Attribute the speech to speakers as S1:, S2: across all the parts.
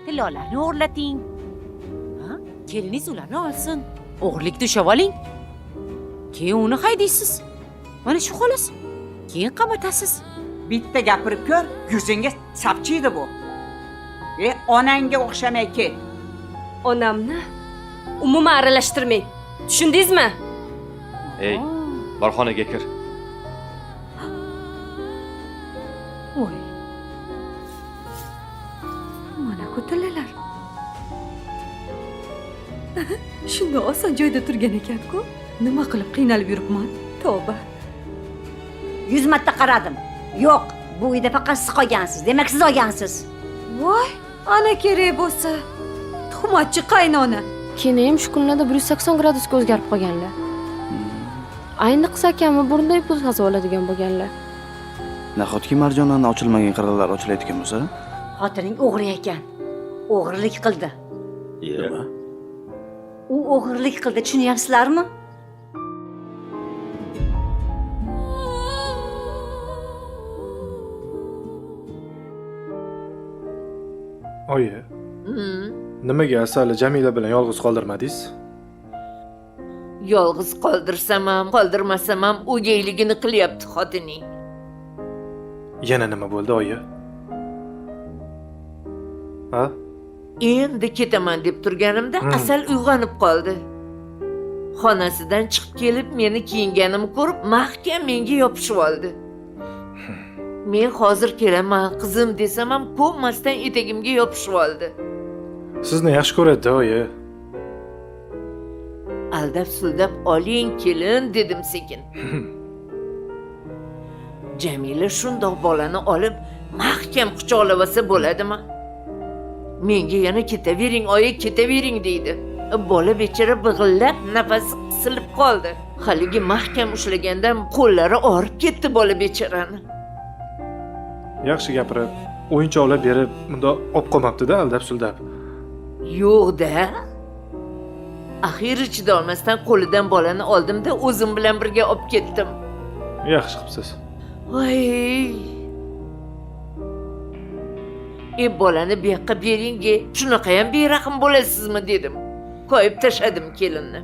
S1: Tillolarni o'g'irlating. Ha? Keliningiz ularni olsin. O'g'irlikda ushlab oling. Keyin uni haydaysiz. Mana shu xolos. Keyin qamatasiz.
S2: Bitta gapirib ko'r, yuzingga sapchiydi bu. Onangga o'xshamay ket.
S3: Onamni umuman aralashtirmang. Tushundingizmi?
S4: Ey, bor xonaga kir.
S5: Voy. Mana ko'tillalar. Shunda oson joyda turgan ekan-ku. Nima qilib qiynalib yuribman? Tavba.
S6: 100 marta qaradim. Yo'q, bu uyda faqat siz qolgansiz. Demak, siz olgansiz.
S5: Voy, ana kerak bo'lsa. Tuhmatchi qaynona.
S7: Keyin shu kunlarda 180 gradusga o'zgarib qolganlar. Ayniqsa akami burunday pul sazib oladigan bo'lganlar.
S8: Nahotki marjonlarni ochilmagan qirralar ochilayotgan bo'lsa?
S6: Xotining o'g'ri ekan. O'g'irlik qildi.
S8: Nima?
S6: U o'g'irlik qildi, tushunyapsizlarmi?
S9: Oyi. Nimaga Asalni Jamila bilan yolg'iz qoldirmadingiz?
S10: Yolg'iz qoldirsam ham, qoldirmasam ham o'gayligini qilyapti xotining.
S9: Yana nima bo'ldi, oyi? Ha?
S10: Endi ketaman deb turganimda Asal uyg'onib qoldi. Xonasidan chiqib kelib meni kiyinganimni ko'rib, mahkam menga yopishib oldi. Men hozir kelaman, qizim desam ham ko'nmasdan etagimga yopishib oldi.
S9: Sizni yaxshi ko'radi, oyi.
S10: Aldab suldab oling kelin dedim sekin. Jamila shundoq bolani olib mahkam quchoqlavasa bo'ladimi? Menga yana ketavering oyi, ketavering deydi. Bola bechora big'illab nafasi qisilib qoldi. Haligi mahkam ushlagandan qo'llari og'rib ketdi bola bechorani.
S9: Yaxshi gapirib, o'yinchoqlar berib, bunda olib qolmabdi-da aldab suldab.
S10: Yo'q-da. Axiri chidolmasdan qo'lidan bolani oldim-da o'zim bilan birga olib ketdim.
S9: Yaxshi qilibsiz.
S10: Voy. Bolani bu yoqqa bering-e, shunaqa ham berahm bo'lasizmi dedim. Qo'yib tashladim kelinni.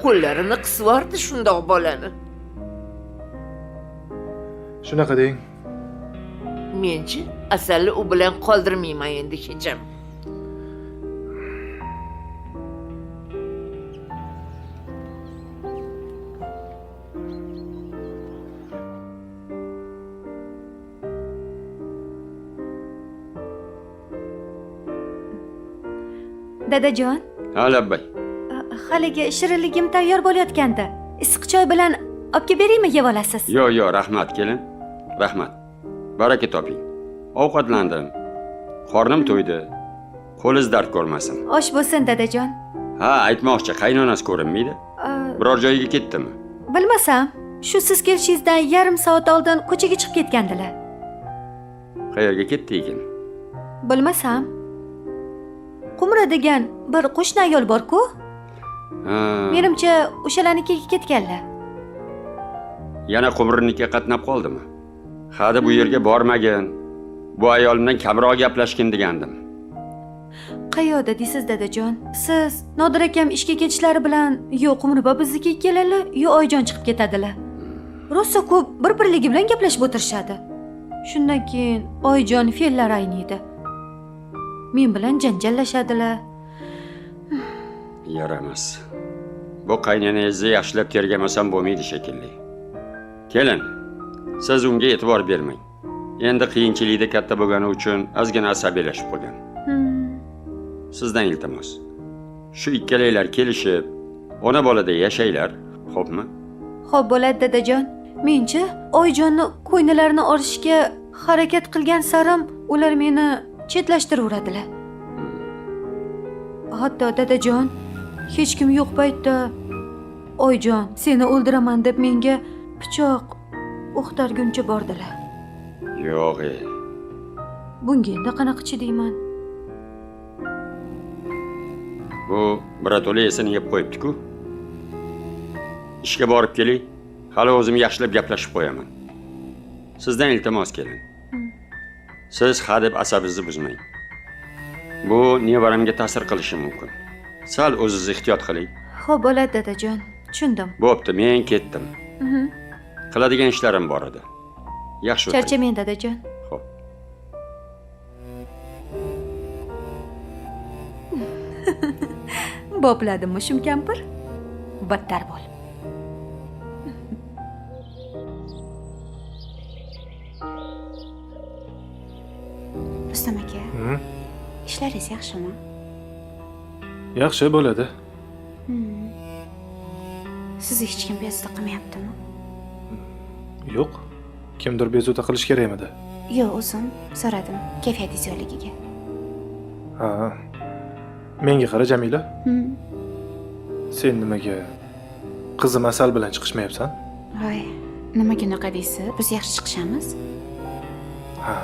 S10: Qo'llarini qisvordi shundoq bolani.
S9: Shunaqa deng.
S10: Menchi Asalni u bilan qoldirmayman endi hech ham.
S5: Dadajon.
S11: Ha, labbay.
S5: Haligi shirinligim tayyor bo'layotgandi. Issiq choy bilan olib kelib beraymi, yeb olasiz?
S11: Yo'q, yo'q, rahmat kelin. Rahmat. Baraka toping. Ovqatlandim. Qornim to'ydi. Qo'liz dard ko'rmasin.
S5: Osh bo'lsin, dadajon.
S11: Ha, aytmoqchi, qaynonasi ko'rinmaydi. Biror joyiga ketdimi?
S5: Bilmasam, shu siz kelishingizdan yarim soat oldin ko'chaga chiqib ketgandilar.
S11: Qayerga ketdi ekan?
S5: Bilmasam. Qumra degan bir qo'shni ayol bor-ku. Menimcha, o'shalarnikiga ketganlar.
S11: Yana Qumrinikiga qatnab qoldimi? Hadi bu yerga bormagin. Bu ayol bilan kamroq gaplashgin degandim.
S5: Qayoqda deysiz, dadajon? Siz Nodir akam ishga ketishlari bilan yo Qumribob biznikiga keladi, yo Oyjon chiqib ketadilar. Rosa ko'p bir-birligi bilan gaplashib o'tirishadi. Shundan keyin Oyjon fe'llari ayniydi. Men bilan janjallashadilar.
S11: Yaramas. Bu qaynonangizni yaxshilab tergamasam bo'lmaydi shekilli. Kelin, siz unga e'tibor bermang. Endi qiyinchilikda katta bo'lgani uchun ozgina asabiylashib qolgan. Sizdan iltimos. Shu ikkalanglar kelishib, ona bolada yashanglar, xo'pmi?
S5: Xo'p bo'ladi, dadajon. Menchi, Oyjonni ko'ngllarini olishga harakat qilgan sarim ular meni chetlashtiraveradilar. Hatto dadajon, hech kim yo'q paytda Oyjon, seni o'ldiraman deb menga pichoq o'qtarguncha bordilar.
S11: Yo'q.
S5: Bunga endi qanaqa chidayman?
S11: Bu birato'la esini yeb qo'yibdi-ku. Ishga borib keling, hali o'zim yaxshilab gaplashib qo'yaman. Sizdan iltimos kelin. Siz ha deb asabingizni buzmang. Bu nevaramga ta'sir qilishi mumkin. Sal o'zingiz ehtiyot qiling.
S5: Xo'p, bo'ladi dadajon. Tushundim.
S11: Bo'pti, men ketdim. Qiladigan ishlarim bor edi. Yaxshi o'tiring.
S5: Charchamang dadajon.
S11: Xo'p.
S5: Bopladimmi shum kampir? Battar bo'l.
S12: Rustam aka, ishlaringiz yaxshimi?
S9: Yaxshi bo'ladi.
S12: Sizni hech kim bezovta qilmayaptimi?
S9: Yo'q. Kimdir bezovta qilish kerakmidi?
S12: Yo'q, o'zim so'radim kayfiyatingiz yo'qligiga.
S9: Ha. Menga qara Jamila. Sen nimaga qizim Asal bilan chiqishmayapsan?
S12: Voy, nimaga unaqa deysiz? Biz yaxshi chiqishamiz.
S9: Ha.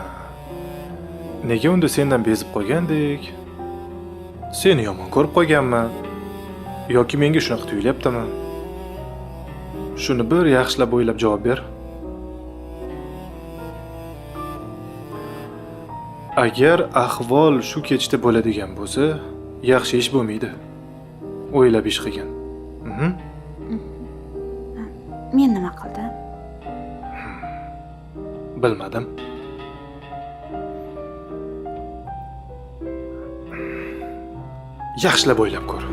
S9: Nega unda sendan bezib qo'ygandek? Seni yomon ko'rib qo'yganman yoki menga shunaqa tuyulyaptimi? Shuni bir yaxshilab o'ylab javob ber. Agar ahvol shu kechda bo'ladigan bo'lsa, yaxshi ish bo'lmaydi. O'ylab ish qilgin.
S12: Men nima qildim?
S9: Bilmadim. Yaxshilab o'ylab ko'r.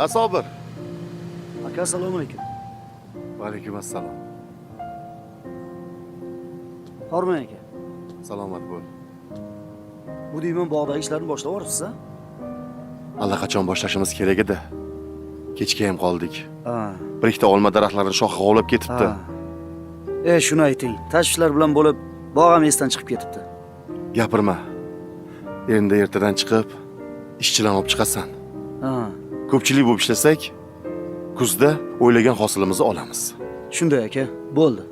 S13: Ha, Sobir.
S8: Aka, assalomu alaykum.
S13: Va alaykum assalom.
S8: Hormang aka.
S13: Salomat bo'l.
S8: Bu deyman bog'dagi ishlarni boshlab yuboribsiz, a?
S13: Allaqachon boshlashimiz kerak edi. Kechga ham qoldik.
S8: Ha.
S13: Bir ikkita olma daraxtlarini shoxi g'ovlab ketibdi.
S8: Shuni ayting. Tashvishlar bilan bo'lib, bog' ham esdan chiqib ketibdi.
S13: Gapirma. Endi ertadan chiqib ishchilarni olib chiqasan.
S8: Ha.
S13: Ko'pchilik bo'lib ishlasak, kuzda o'ylagan hosilimizni olamiz.
S8: Shunday aka, bo'ldi.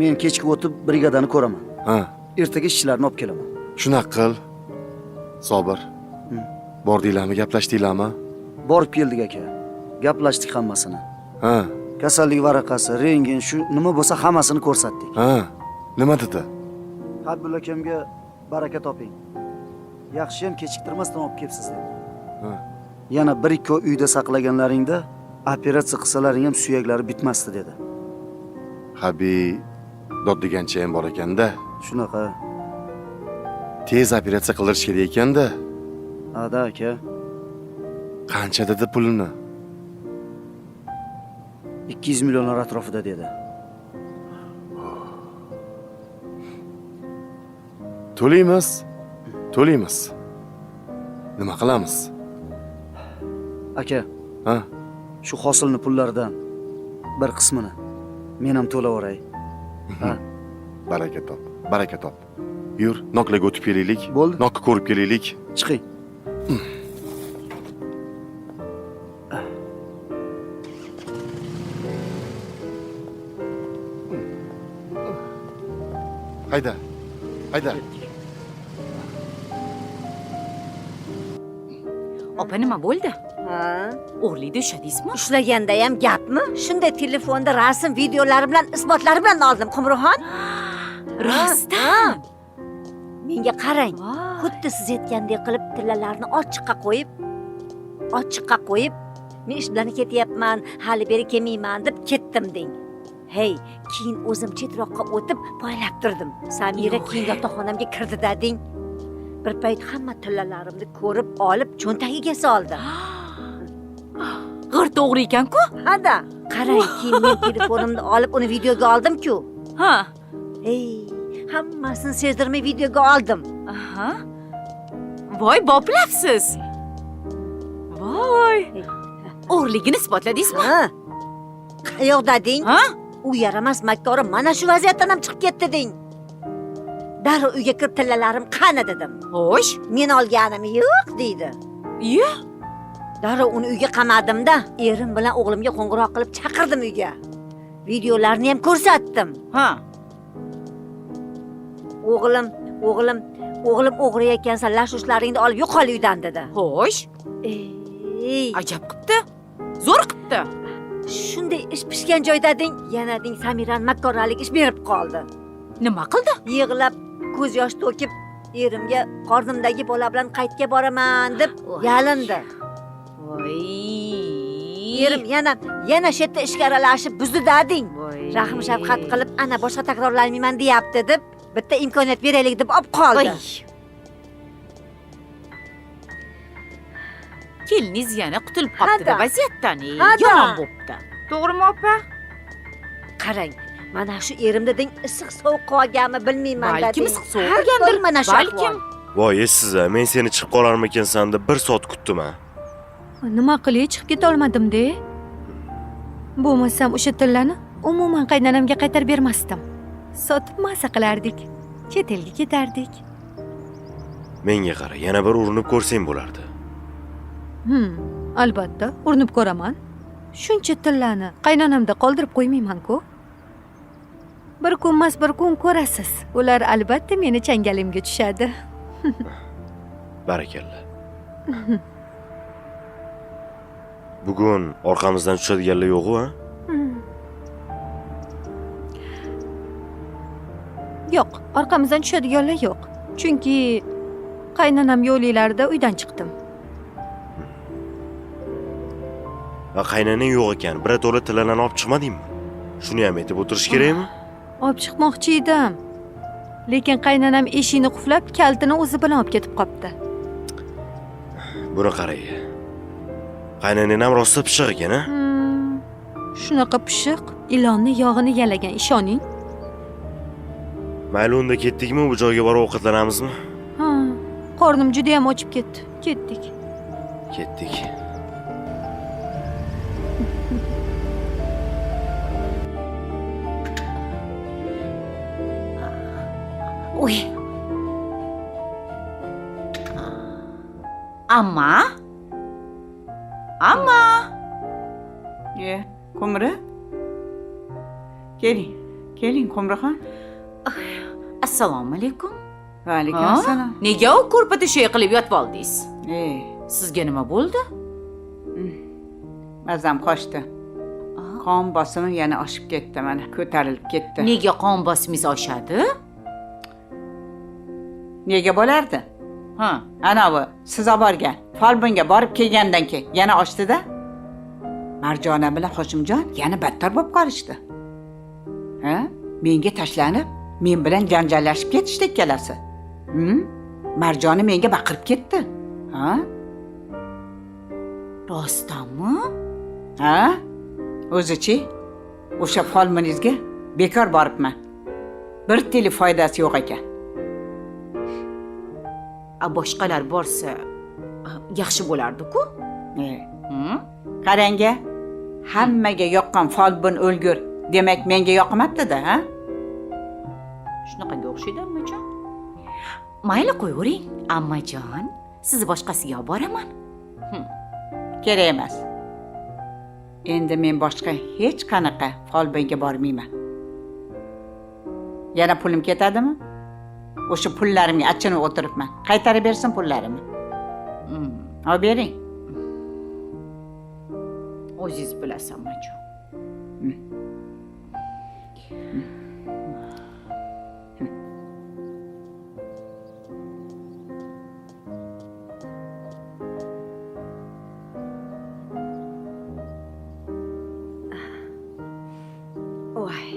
S8: Men kechki o'tib brigadani ko'raman.
S13: Ha.
S8: Ertaga ishchilarni olib kelaman.
S13: Shunaqa qil. Sobir. Bordinglarmi, gaplashdinglarmi?
S8: Borib keldik aka. Gaplashdik hammasini.
S13: Ha.
S8: Kasallik varaqasi, rentgen, shu nima bo'lsa hammasini ko'rsatdik.
S13: Ha. Nima dedi?
S8: Habibullo akamga baraka toping. Yaxshi ham kechiktirmasdan olib kelibsiz dedi.
S13: Ha.
S8: Yana 1-2 oy uyda saqlaganlaringda operatsiya qilsalaring ham suyaklari bitmasdi dedi.
S13: Habi dod degancha ham bor ekanda.
S8: Shunaqa.
S13: Tez operatsiya qildirish kerak ekanda.
S8: Ada aka.
S13: Qancha dedi pulini?
S8: 200 millionlar atrofida dedi.
S13: To'laymiz. To'laymiz. Nima qilamiz?
S8: Aka.
S13: Ha?
S8: Shu hosilni pullaridan bir qismini men ham to'lab yuboray. Ha?
S13: Baraka top, baraka top. Yur, noklarga o'tib kelaylik.
S8: Bo'ldi.
S13: Nokni ko'rib kelaylik.
S8: Chiqing.
S13: Hayda. Hayda.
S1: Opa, nima bo'ldi?
S6: Ha?
S1: O'g'irlikda ushladingizmi?
S6: Ushlaganda ham gapmi? Shunday telefonda rasm, videolari bilan, isbotlari bilan oldim, Qumruxon.
S1: Rostdan?
S6: Menga qarang. Xuddi siz aytgandek qilib tillalarni ochiqqa qo'yib, men ish bilan ketyapman, hali beri kelmayman deb ketdim deng. Hey, keyin o'zim chetroqqa o'tib poylab turdim. Samira keyin yotoqxonamga kirdi deng. Bir payt hamma tillalarimni ko'rib olib cho'ntagiga soldi.
S1: G'irt o'g'ri ekan-ku.
S6: Ha-da. Qarang, keyin men telefonimni olib uni videoga oldim-ku.
S1: Ha.
S6: Ey, hammasini sezdirmay videoga oldim.
S1: Aha. Voy, boplabsiz. Voy. O'g'riligini isbotladingizmi?
S6: Ha. Qayoqda deng?
S1: Ha?
S6: U yaramas makkori mana shu vaziyatdan ham chiqib ketdi deng. Darrov uyga kirib tillalarim qani dedim.
S1: Xo'sh,
S6: men olganim yo'q deydi.
S1: Iya.
S6: Darrov uni uyga qamadim-da, erim bilan o'g'limga qo'ng'iroq qilib chaqirdim uyga. Videolarni ham ko'rsatdim.
S1: Ha.
S6: O'g'lim, o'g'lim, o'g'lim o'g'ri ekansan, lash-lushlaringni olib yo'qol uydan dedi.
S1: Xo'sh.
S6: Ey,
S1: Ajab qipti. Zo'r qipti.
S6: Shunday ish pishgan joyda deng, yana deng Samirani makkoralik ish berib qoldi.
S1: Nima qildi?
S6: Yig'lab, ko'z yosh to'kib, erimga qornimdagi bola bilan qaytga boraman deb yalindi.
S1: Voy.
S6: Erim yana shu yerda ishga aralashib buzdi dading. Rahm shafqat qilib, ana boshqa takrorlanmayman deyapti deb bitta imkoniyat beraylik deb olib qoldi.
S1: Keliningiz yana qutulib qolibdi vaziyatdan. Yomon bo'pti.
S2: To'g'rimi opa?
S6: Qarang, mana shu erimda deng issiq sovuq qolganmi bilmayman.
S1: Balkim issiq sovuq qolgandir,
S6: mana shu.
S1: Balkim.
S13: Voy, esiz-a, men seni chiqib qolarmikansan deb 1 soat kutdim a.
S5: Nima qilay, chiqib keta olmadim-de. Bo'lmasam o'sha tillani umuman qaynonamga qaytarib bermasdim. Sotib maza qilardik. Chet elga ketardik.
S13: Menga qara, yana bir urinib ko'rsang bo'lardi.
S5: Albatta, urinib ko'raman. Shuncha tillani qaynonamda qoldirib qo'ymayman-ku. Bir kun emas, bir kun ko'rasiz. Ular albatta meni changalimga tushadi.
S13: Barakalla. Bugun orqamizdan tushadiganlar yo'q-ku, ha?
S5: Yo'q, orqamizdan tushadiganlar yo'q. Chunki qaynonam yo'lliklarida uydan chiqdim.
S13: Va qaynonang yo'q ekan, birato'la tillalarni olib chiqmadingmi? Shuni ham aytib o'tirish kerakmi?
S5: Olib chiqmoqchi edim. Lekin qaynonam eshikni qulflab, kalitini o'zi bilan olib ketib qopti.
S13: Buni qarang. Qaynonang ham rosa pishiq ekan, a?
S5: Shunaqa pishiq, ilonni yog'ini yalagan, ishoning.
S13: Mayli, unda ketdikmi, bu joyga borib ovqatlanamizmi?
S5: Ha, qornim juda ham ochib ketdi. Ketdik.
S13: Ketdik.
S1: Oy. Amma. Amma.
S2: Qumri. Keling, keling Qumrixon.
S1: Assalomu alaykum.
S2: Va alaykum assalom.
S1: Nega u ko'rpa to'shak qilib yotib oldingiz? Sizga nima bo'ldi?
S2: Mazam qochdi. Qon bosimi yana oshib ketdi, mana ko'tarilib ketdi.
S1: Nega qon bosimingiz oshadi?
S2: Nega bo'lardi?
S1: Ha,
S2: anavi siz olib borgan folbinga borib kelgandan keyin yana oshdida. Marjona bilan Hoshimjon yana battar bo'lib qolishdi. Ha? Menga tashlanib, men bilan janjallashib ketishdi ikkalasi. Marjona menga baqirib ketdi. Ha?
S1: Rostdanmi?
S2: Ha? O'zichi o'sha folbiningizga bekor boribman. Bir tili foydasi yo'q ekan.
S1: A boshqalar borsa yaxshi bo'lardi-ku.
S2: Qarang-a, hammaga yoqqan folbin o'lgur, demak menga yoqmabdi-da, ha?
S1: Shunaqanga o'xshaydi, ammajon. Mayli, qo'yavering, ammajon. Sizni boshqasiga olib boraman.
S2: Kerak emas. Endi men boshqa hech qanaqa folbinga bormayman. Yana pulim ketadimi? O'sha pullarimga achinib o'tiribman. Qaytarib bersin pullarimni. Olib bering.
S1: O'zingiz bilasiz, ammajon.
S6: Voy.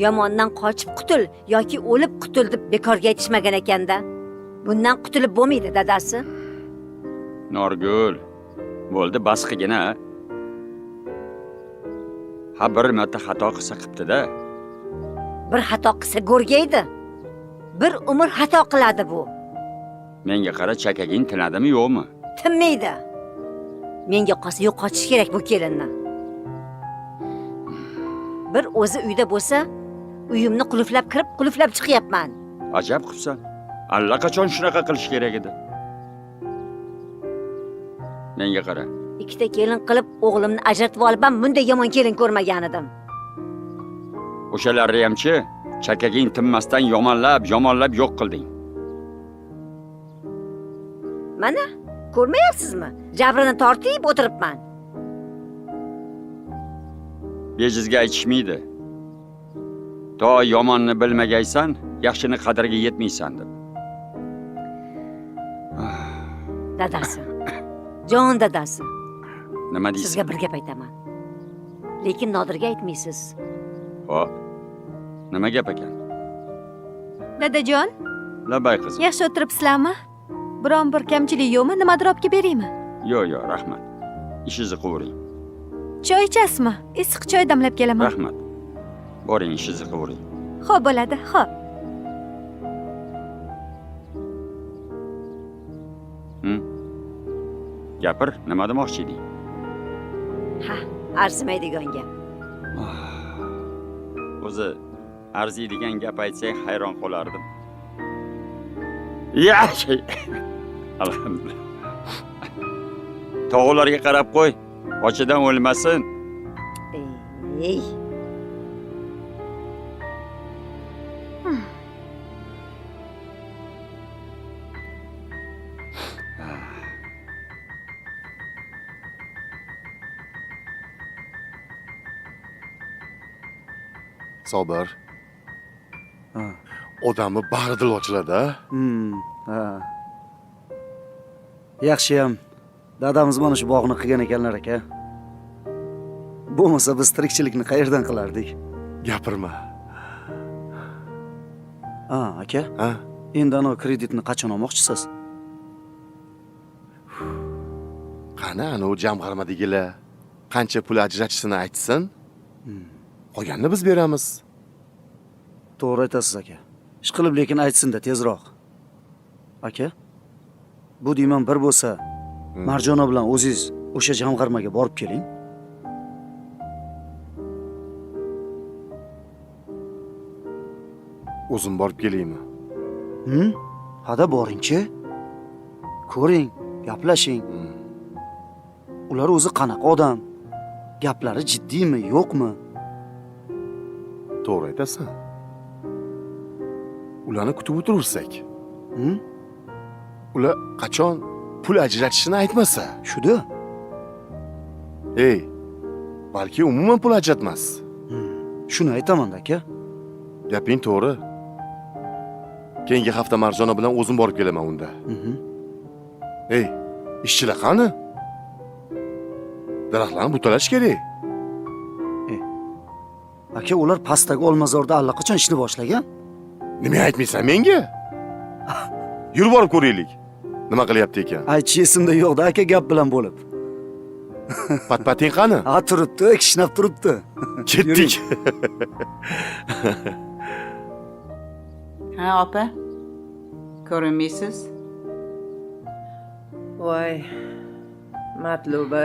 S6: Yomondan qochib qutul yoki o'lib qutul deb bekorga aytishmagan ekanda. Bundan qutulib bo'lmaydi, dadasi.
S11: Norgul, bo'ldi, bas qilgin-a. Ha, bir marta xato qilsa qilibdi-da.
S6: Bir xato qilsa go'rga edi. Bir umr xato qiladi bu.
S11: Menga qara, chakaging tinadimi, yo'qmi?
S6: Tinmaydi. Menga qolsa yo'qotish kerak bu kelinni. Bir o'zi uyda bo'lsa, uyimni qulflab kirib, qulflab chiqyapman.
S11: Ajab qilsan. Allaqachon shunaqa qilish kerak edi. Menga qara.
S6: Ikkita kelin qilib o'g'limni ajratib olib ham bunday yomon kelin ko'rmagan edim.
S11: O'shalarni hamchi chakaging tinmasdan yomonlab, yomonlab yo'q qilding.
S6: Mana, ko'rmayapsizmi? Jabrini tortib o'tiribman.
S11: Bejizga aytishmaydi. To yomonni bilmagaysan, yaxshini qadriga yetmaysan deb.
S6: Dadasi. Jon dadasi.
S11: Nima deysiz?
S6: Sizga bir gap aytaman. Lekin Nodirga aytmaysiz.
S11: Xo'p. Nima gap ekan?
S5: Dadajon,
S11: Labay qizim.
S5: yaxshi o'tiribsizlarmi? Biron bir kamchilik yo'qmi? Nimadir olib kelib beraymi?
S11: Yo'q, yo'q, rahmat. Ishingizni qilvering.
S5: Choy ichasizmi? Issiq choy damlab kelaman.
S11: Rahmat. Boring, ishingizni qilvering.
S5: Xo'p bo'ladi, xo'p.
S11: Gapir, nima demoqchi eding?
S6: Ha, arzimaydigan gap.
S11: O'zi arziydigan gap aytsang hayron qolardim. Yaxshi. Alhamdulillah. Tog'larga qarab qo'y, ochidan o'lmasin.
S6: Ey.
S14: Sobir. Odamni bag'ri dil ochiladi.
S8: Ha. Yaxshiyam dadamiz mana shu bog'ni qilgan ekanlar aka. Bo'lmasa biz tirikchilikni qayerdan qilardik?
S14: Gapirma.
S8: Ha, aka.
S14: Ha?
S8: Endi ana kreditni qachon olmoqchisiz?
S14: Qani ana u jamg'armadagilar qancha pul ajratishini aytsin. Qolganini biz beramiz.
S8: To'g'ri aytasiz aka. Ish qilib lekin aytsin-da tezroq. Aka, bu deyman bir bo'lsa, Marjona bilan o'zingiz o'sha jamg'armaga borib keling.
S14: O'zim borib kelaymi?
S8: Hada boringchi. Ko'ring, gaplashing. Ular o'zi qanaqa odam? Gaplari jiddiymi, yo'qmi?
S14: To'g'ri aytasan. Ularni kutib o'tirsak. Ular qachon pul ajratishini aytmasa.
S8: Shuda.
S14: Ey, balki umuman pul ajratmas.
S8: Shuni aytaman aka.
S14: Gaping to'g'ri. Keyingi hafta Marjona bilan o'zim borib kelaman unda. Ey, ishchilar qani? Daraxtlarni butalash kerak.
S8: Aka, ular pastdagi olmazorda allaqachon ishni boshlagan.
S14: Nima aytmaysan menga? Yur borib ko'raylik. Nima qilyapti ekan?
S8: Aytish esimda yo'qda aka, gap bilan bo'lib.
S14: Pat-pating qani?
S8: Ha, turibdi, kishnab turibdi.
S14: Ketdik.
S2: Ha, opa. Ko'rinmaysiz?
S15: Voy, Matluba,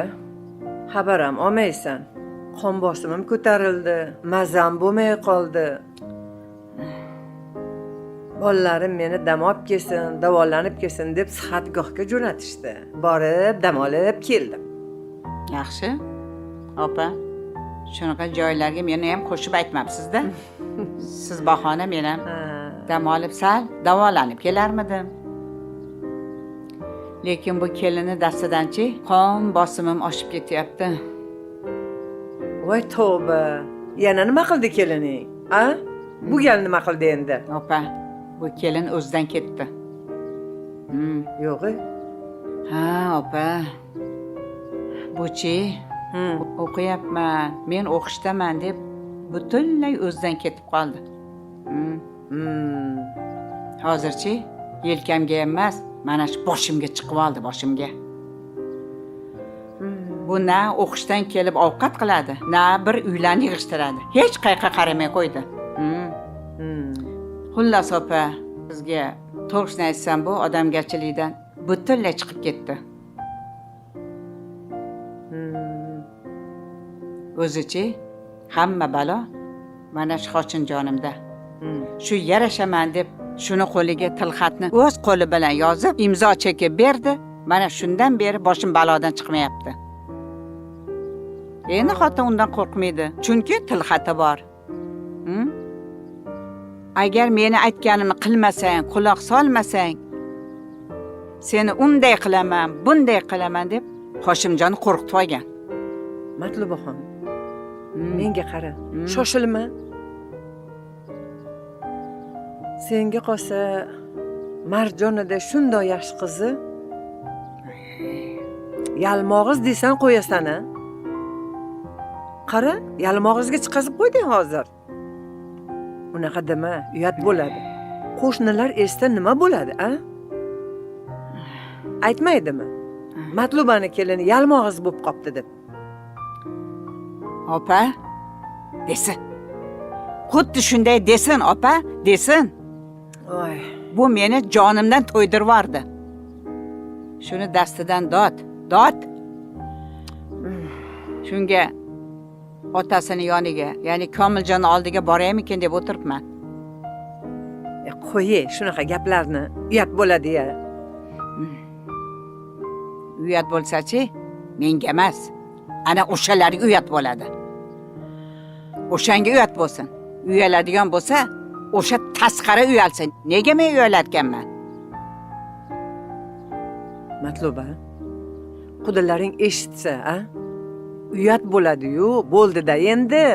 S15: xabar ham olmaysan. Qon bosimim ko'tarildi, mazam bo'lmay qoldi. Bolalarim meni dam olib kelsin, davolanib kelsin deb sihatgohga jo'natishdi. Borib, dam olib keldim.
S2: Yaxshi. Opa, shunaqa joylarga meni ham qo'shib aytmabsiz-da. Siz bahona men ham dam olib sal davolanib kelarmidim. Lekin bu kelinni dastidanchi qon bosimim oshib ketyapti.
S15: Voy tavba. Yana nima qildi kelining? A? Bu gal nima qildi endi?
S2: Opa, bu kelin o'zidan ketdi.
S15: Yo'q-e?
S2: Ha, opa. Buchi, o'qiyapman, men o'qishdaman deb butunlay o'zidan ketib qoldi. Hozirchi yelkamga emas, mana shu boshimga chiqib oldi, boshimga. Bu na o'qishdan kelib ovqat qiladi, na bir uylarni yig'ishtiradi. Hech qayerga qaramay qo'ydi. Xullas opa, sizga to'g'risini aytsam, bu odamgarchilikdan butunlay chiqib ketdi. O'zichi hamma balo mana shu Xochinjonimda. Shu yarashaman deb shuni qo'liga tilxatni o'z qo'li bilan yozib, imzo chekib berdi. Mana shundan beri boshim balodan chiqmayapti. Endi xotin undan qo'rqmaydi, chunki tilxati bor. Agar meni aytganimni qilmasang, quloq solmasang, seni unday qilaman, bunday qilaman deb Hoshimjonni qo'rqitib olgan.
S15: Matlubaxon, menga qara, shoshilma. Senga qolsa Marjonada shunday yaxshi qizi yalmog'iz desan qo'yasan a? Qara, yalmog'izga chiqazib qo'yding hozir. Unaqa dema, uyat bo'ladi. Qo'shnilar eshitsa nima bo'ladi, a? Aytmaydimi? Matlubani kelini yalmog'iz bo'lib qopti deb.
S2: Opa, desin. Xuddi shunday desin, opa, desin.
S15: Oy.
S2: Bu meni jonimdan to'ydirvardi. Shuni dastidan dod, dod. Shunga otasini yoniga, ya'ni Komiljon oldiga boraymikin deb o'tiribman.
S15: Qo'y, shunaqa gaplarni, uyat bo'ladi-ya.
S2: Uyat bo'lsa-chi, menga emas. Ana o'shalarga uyat bo'ladi. O'shanga uyat bo'lsin. Uyaladigan bo'lsa, o'sha tasqara uyalsin. Nega men uyalarkanman?
S15: Matluba, qudalaring eshitsa, a? Uyat bo'ladi-yu, bo'ldi-da endi.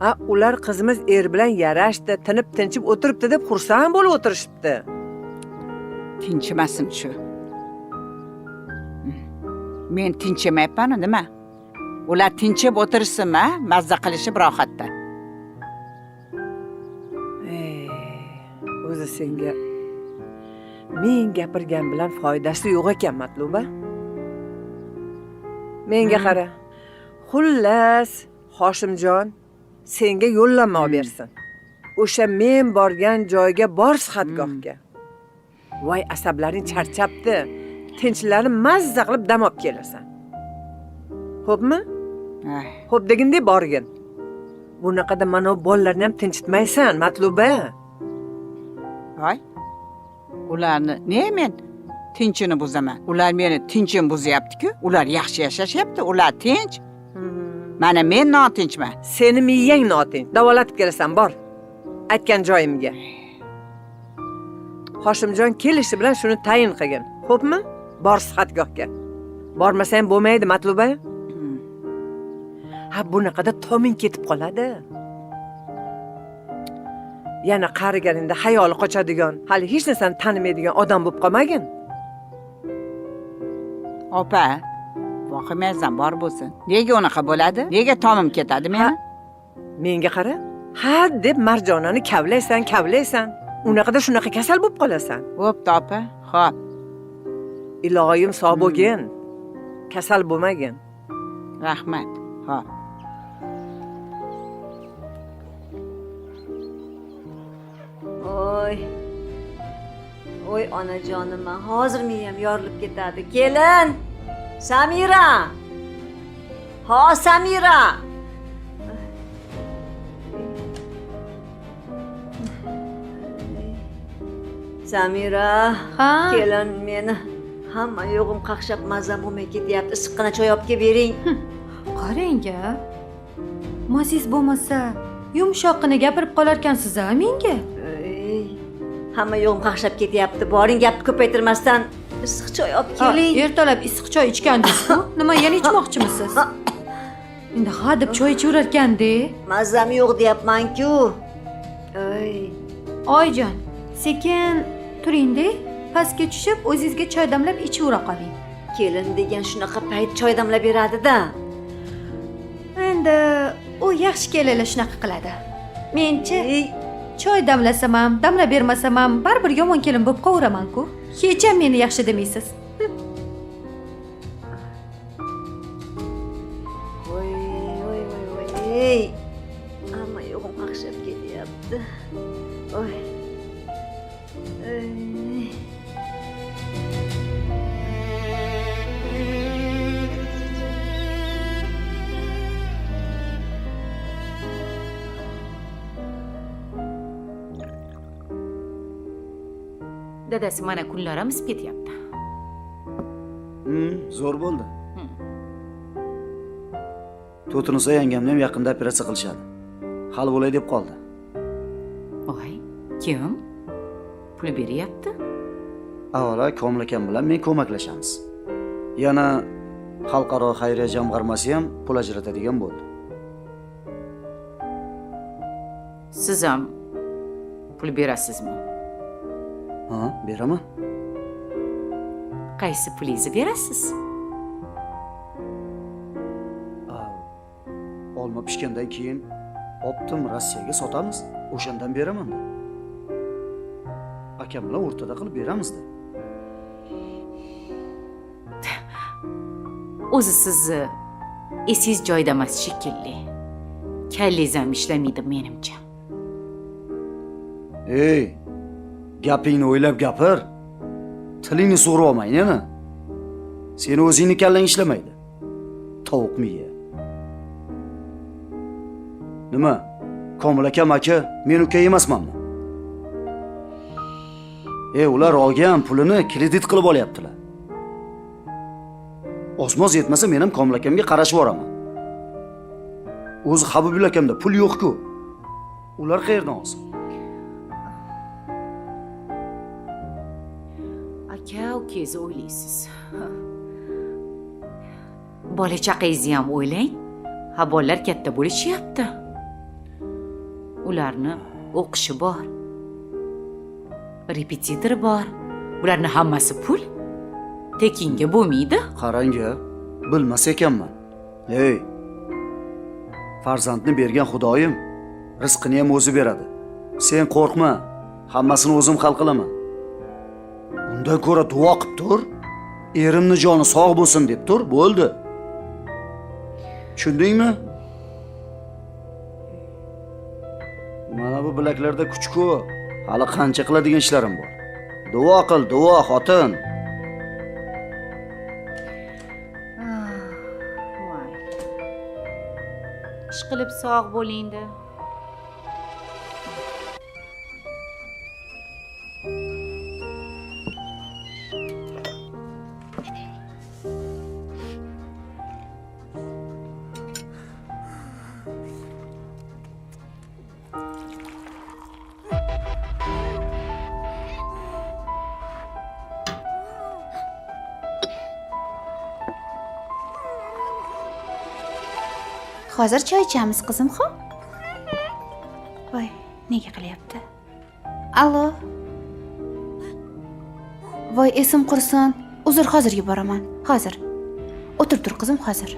S15: A, ular qizimiz er bilan yarashdi, tinib-tinchib o'tiribdi deb xursand bo'lib o'tirishibdi.
S2: Tinchimasin shu. Men tinchimayapman-ku, nima? Ular tinchib o'tirishsinmi, mazza qilishib rohatda.
S15: O'zi senga men gapirgan bilan foydasi yo'q ekan, Matluba. Menga qara. Xullas, Hoshimjon senga yo'llanma olib bersin. O'sha men borgan joyga bor, sihatgohga. Voy, asablaring charchabdi. Tinchlanib mazza qilib dam olib kelasan. Xo'pmi? Xo'p degindek borgin. Bunaqada mana bu bolalarni ham tinchitmaysan, Matluba.
S2: Voy. Ularni ne men tinchini buzaman? Ular meni tinchim buzyapti-ku. Ular yaxshi yashashyapti, ular tinch. Mana men notinchman.
S15: Seni miyang notinch. Davolatib kelasan, bor. Aytgan joyimga. Hoshimjon kelishi bilan shuni tayin qilgin. Xo'pmi? Bor sihatgohga. Bormasang bo'lmaydi, Matluba. Ha, bunaqada toming ketib qoladi. Yana qariganingda xayoli qochadigan, hali hech narsani tanimaydigan odam bo'lib qolmagin.
S2: Opa, vahimangizdan bor bo'lsin. Nega unaqa bo'ladi? Nega tomim ketadi meni?
S15: Menga qara. Ha deb Marjonani kavlaysan, kavlaysan. Unaqada shunaqa kasal bo'lib qolasan.
S2: Bo'pti, opa. Xo'p.
S15: Iloyim sog' bo'lgin. Kasal bo'lmagin.
S2: Rahmat. Xo'p.
S6: Oy. Oy onajonim, hozir miyam yorilib ketadi. Kelin. Samira. Ha, Samira. Samira.
S5: Ha?
S6: Kelin meni hamma yo'g'im qaqshab mazam bo'lmay ketyapti. Issiqqina choy olib kelib bering.
S5: Qarang-a. Maziz bo'lmasa, yumshoqqina gapirib qolarkansiz-a menga?
S6: Hamma yo'g'im qaqshab ketyapti. Boring, gapni ko'paytirmasdan issiq choy olib keling.
S5: Ertalab issiq choy ichgandingiz-ku. Nima, yana ichmoqchimisiz? Endi ha deb choy ichaverarkan-da.
S6: Mazam yo'q deyapman-ku. Oy.
S5: Oyjon, sekin turing-da, pastga tushib o'zingizga choy damlab ichavera qoling.
S6: Kelin degan shunaqa payt choy damlab beradi-da.
S5: Endi u yaxshi kelinlar shunaqa qiladi. Menchi choy damlasam ham, damlab bermasam ham baribir yomon kelin bo'lib qovuraman-ku. Hech ham meni yaxshi demaysiz.
S6: Voy, voy, voy, voy. Hamma yo'g'im qaqshab ketyapti. Voy.
S1: Dadasi mana kunlarim isib ketyapti.
S8: Zo'r bo'ldi. To'tiniso yangamni ham yaqinda operatsiya qilishadi. Hali bo'lay deb qoldi.
S1: Voy, kim? Pul beryapti?
S8: Avvalo Komil akam bilan men ko'maklashamiz. Yana xalqaro xayriya jamg'armasi ham pul ajratadigan bo'ldi.
S1: Siz ham pul berasizmi?
S8: Ha, beraman.
S1: Qaysi pulingizni berasiz?
S8: Olma pishgandan keyin optim Rossiyaga sotamiz, o'shandan beraman. Akam bilan o'rtada qilib beramiz-da.
S1: O'zi sizni esingiz joyida emas shekilli. Kallangiz ham ishlamaydi menimcha.
S8: Ey, gapingni o'ylab gapir. Tilingni sug'urib olmang yana. Seni o'zingni kallang ishlamaydi. Tovuq miya. Nima? Komil akam aka, men uka emasmanmi? Ular olgan pulini kredit qilib olyaptilar. Osmoz yetmasa men ham Komil akamga qarashib boraman. O'zi Habibul akamda pul yo'q-ku. Ular qayerdan olsin?
S1: Aka, ukangizni o'ylaysiz. Bola chaqangizni ham o'ylang. Ha, bolalar katta bo'lishyapti. Ularni o'qishi bor. Repetitor bor. Bularni hammasi pul. Tekinga bo'lmaydi.
S8: Qarang-a, bilmas ekanman. Ey, farzandni bergan Xudoyim rizqini ham o'zi beradi. Sen qo'rqma, hammasini o'zim hal qilaman. Undan ko'ra duo qilib tur, erimni joni sog' bo'lsin deb tur, bo'ldi. Tushundingmi? Mana bu bilaklarda kuch ko'p. Hali qancha qiladigan ishlarim bor. Duo qil, duo, xotin.
S1: Ish qilib sog' bo'ling-da.
S12: Hozir choy ichamiz qizim, xo'p? Voy, nega qilyapti? Allo. Voy, esim qursin. Uzr, hozir yuboraman. Hozir. O'tirib tur qizim, hozir.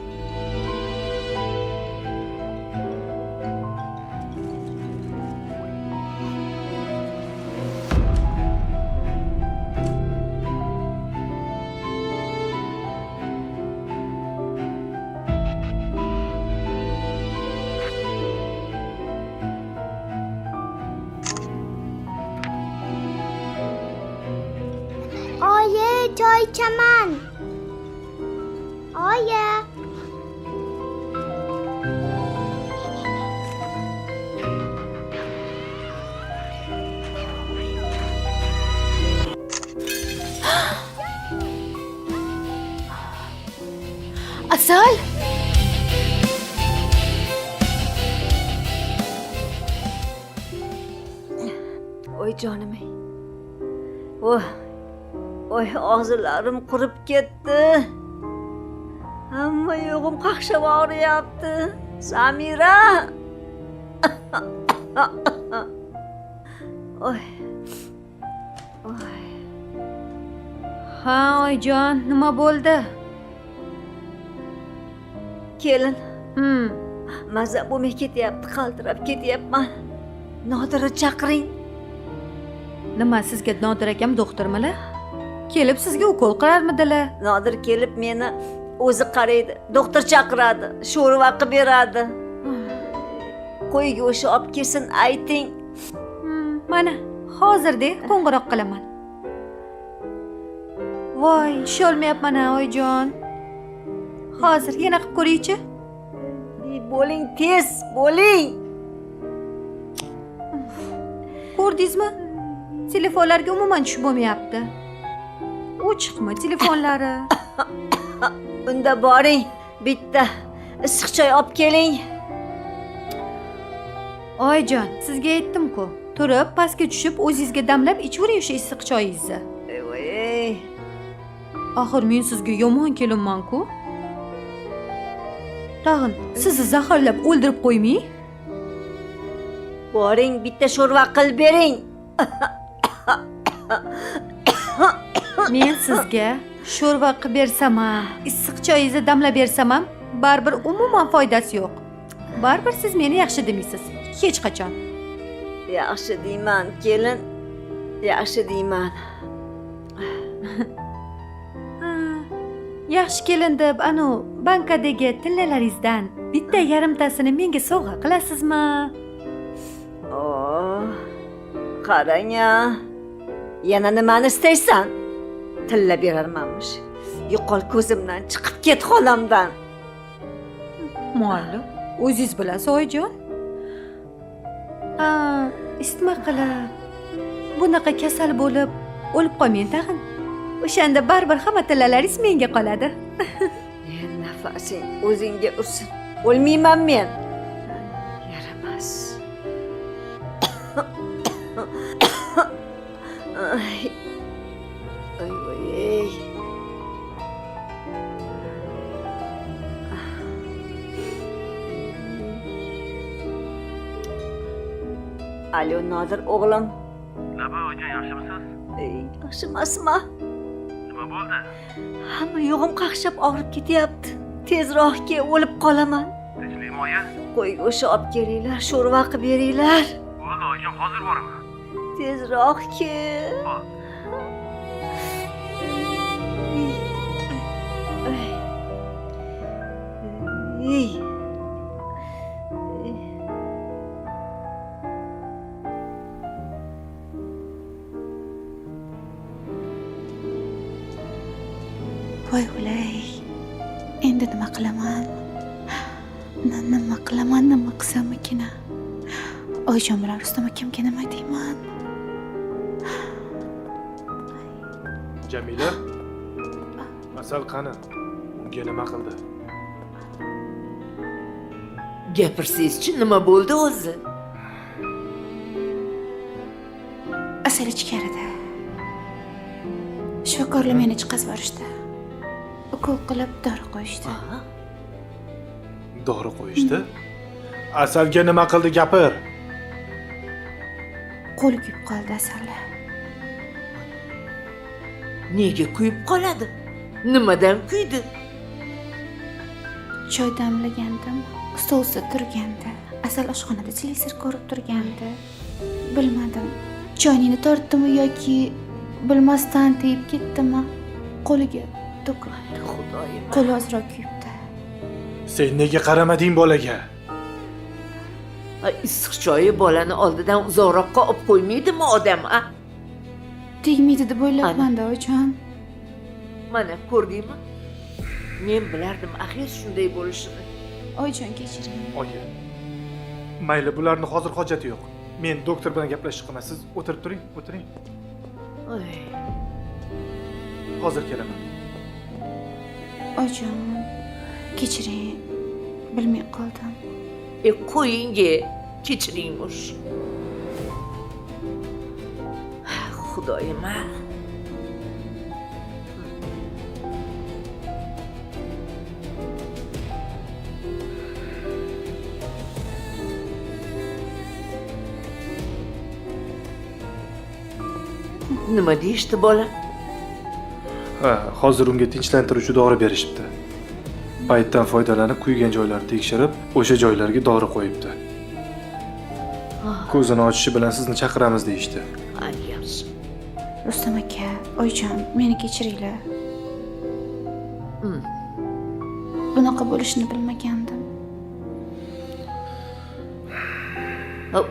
S16: Oyi, choy ichaman. Oyi.
S12: Asal.
S6: Oy jonim. Oh. Oy, og'izlarim qurib ketdi. Hamma yo'g'im qaqshab og'riyapti. Samira. Oy. Oy.
S5: Ha, oyjon, nima bo'ldi?
S6: Kelin. Maza bo'lmay ketyapti, qaltirab ketyapman. Nodira chaqiring.
S5: Nima, sizga Nodir akam doktormilar? Kelib sizga ukol qilarmidilar?
S6: Nodir kelib meni o'zi qaraydi, doktor chaqiradi, sho'rva qilib beradi. Qo'y go'shti olib kelsin, ayting.
S5: Mana, hozirda qo'ng'iroq qilaman. Voy, isholmayapman a oyjon. Hozir yana qilib ko'raychi.
S6: Bo'ling, tez bo'ling.
S5: Ko'rdingizmi? Telefonlarga umuman tushib bo'lmayapti. O'chiqmi telefonlari?
S6: Unda boring, bitta issiq choy olib keling.
S5: Oyijon, sizga aytdim-ku, turib pastga tushib o'zingizga damlab ichavering o'sha issiq choyingizni.
S6: Voy.
S5: Axir men sizga yomon kelinman-ku. Tag'in sizni zaharlab o'ldirib qo'ymay.
S6: Boring, bitta sho'rva qilib bering.
S5: Men sizga sho'rva qilib bersam ham, issiq choyingizni damlab bersam ham, baribir umuman foydasi yo'q. Baribir siz meni yaxshi demaysiz, hech qachon.
S6: Yaxshi deyman, kelin. Yaxshi deyman.
S5: Yaxshi kelin deb anu bankadagi tillalaringizdan bitta yarimtasini menga sovg'a qilasizmi?
S6: Oh, qarang-a. Yana nimani istaysan? Tilla berarmanmish. Yo'qol ko'zimdan, chiqib ket xonamdan.
S5: Mayli, o'zingiz bilasiz, oyijon. Ha, isitma qilib, bunaqa kasal bo'lib o'lib qolmang tag'in. O'shanda baribir hamma tillalaringiz menga qoladi.
S6: Nafasing o'zingga ursin. O'lmayman men. Yaramas. Ay. Ay, voy. Alo, Nodir o'g'lim.
S16: Nima, oyijon, yaxshimisiz?
S6: Ey, yaxshi emasman.
S16: Nima bo'ldi?
S6: Hamma yo'g'im qaqshab og'rib ketyapti. Tezroq kel, o'lib qolaman.
S16: Tinchlikmi, oyi?
S6: Qo'y go'shti olib kelinglar, sho'rva qilib beringlar.
S16: Bo'ldi, oyijon, hozir boraman.
S6: Tezroq kel. Ey.
S12: Voy o'lay, endi nima qilaman? Nima qilaman, nima qilsam ekan? Oyijon bilan Rustam akamga nima deyman?
S9: Jamila, Asal qani? Unga nima qildi?
S10: Gapirsangizchi, nima bo'ldi o'zi?
S12: Asal ichkarida. Shifokorlar meni chiqazib yuborishdi. Ukol qilib dori qo'yishdi.
S9: Dori qo'yishdi? Asalga nima qildi, gapir?
S12: Qo'li kuyib qoldi Asalga.
S10: Nega kuyib qoladi? Nimadan kuydi?
S12: Choy damlagandim, stol ustida turgandi. Asal oshxonada televizor ko'rib turgandi. Bilmadim, choynini tortdimi yoki bilmasdan tegib ketdimi? Qo'liga to'kildi.
S10: Xudoyim.
S12: Qo'li ozroq kuyibdi.
S9: Sen nega qaramading bolaga?
S10: Issiq choyi bolani oldidan uzoqroqqa olib qo'ymaydimi odam, a?
S12: Tegmaydi deb o'ylabman-da, oyijon.
S10: Mana ko'rdingmi? Men bilardim axir shunday bo'lishini.
S12: Oyijon, kechiring.
S9: Oyi. Mayli, bularni hozir hojati yo'q. Men doktor bilan gaplashib chiqaman. Siz o'tirib turing, o'tiring.
S10: Oy.
S9: Hozir kelaman.
S12: Oyijon, kechiring. Bilmay qoldim.
S10: Qo'ying, kechiringmush. Xudoyim, a. Nima deyishdi bola?
S9: Ha, hozir unga tinchlantiruvchi dori berishibdi. Paytdan foydalanib kuygan joylarni tekshirib, o'sha joylarga dori qo'yibdi. Ko'zini ochishi bilan sizni chaqiramiz deyishdi.
S10: Ay, yaxshi.
S12: Rustam aka, oyijon, meni kechiringlar. Bunaqa bo'lishini bilmagandim.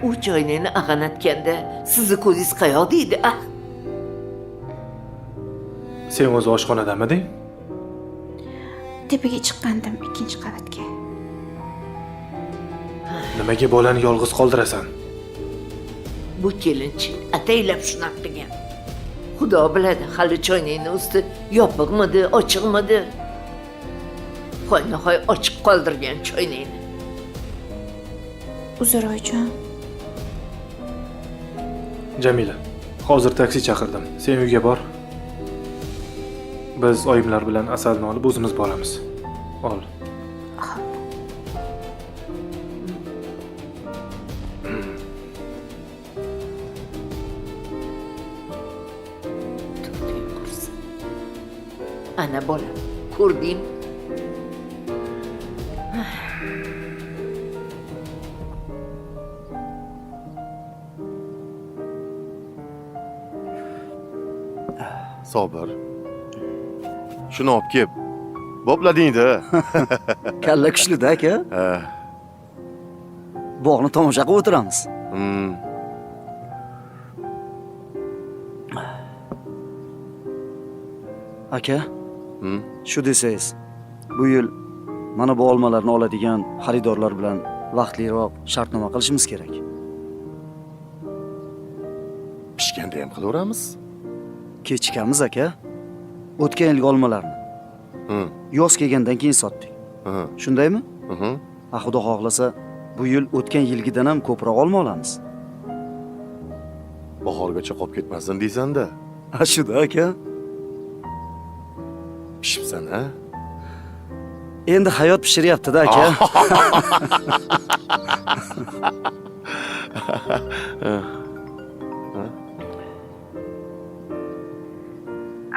S10: U choynakni ag'anatganda sizni ko'zingiz qayoqda edi, a?
S9: Sen o'zi oshxonadamiding?
S12: Tepaga chiqqandim, ikkinchi qavatga.
S9: Nimaga bolani yolg'iz qoldirasan?
S10: Bu kelinchi ataylab shunaqa qilgan. Xudo biladi, hali choynakning usti Yopiqmidi, ochiqmidi? Hoynahoy ochiq qoldirgan choynakni.
S12: Uzr oyijon.
S9: Jamila, hozir taksi chaqirdim. Sen uyga bor. Biz oyimlar bilan Asalni olib o'zimiz boramiz. Ol.
S10: Ana bolam, ko'rdingmi?
S14: Sobir. Shuni olib kelib, boplading-da.
S8: Kalla kuchli-da aka.
S14: Ha.
S8: Bog'ni tomosha qilib o'tiramiz. Aka, shu desangiz, bu yil mana bu olmalarni oladigan xaridorlar bilan vaqtliroq shartnoma qilishimiz kerak.
S14: Pishganda ham qilaveramiz.
S8: Kechikamiz aka. O'tgan yilgi olmalarni yoz kelgandan keyin sotdik. Shundaymi? Ha, xudo xohlasa, bu yil o'tgan yilgidan ham ko'proq olma olamiz.
S14: Bahorgacha qolib ketmasin deysan-da.
S8: Ha, shuda aka.
S14: Pishibsan, ha?
S8: Endi hayot pishiryapti-da aka.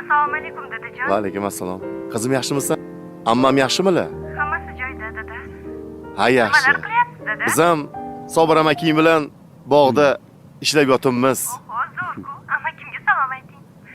S17: Assalomu alaykum dadajon.
S14: Va alaykum assalom. Qizim yaxshimisan? Ammam yaxshimilar?
S17: Hammasi joyida dada.
S14: Ha, yaxshi.
S17: Nimalar qilyapsiz dada?
S14: Biz ham Sobir amaking bilan bog'da ishlab yotibmiz.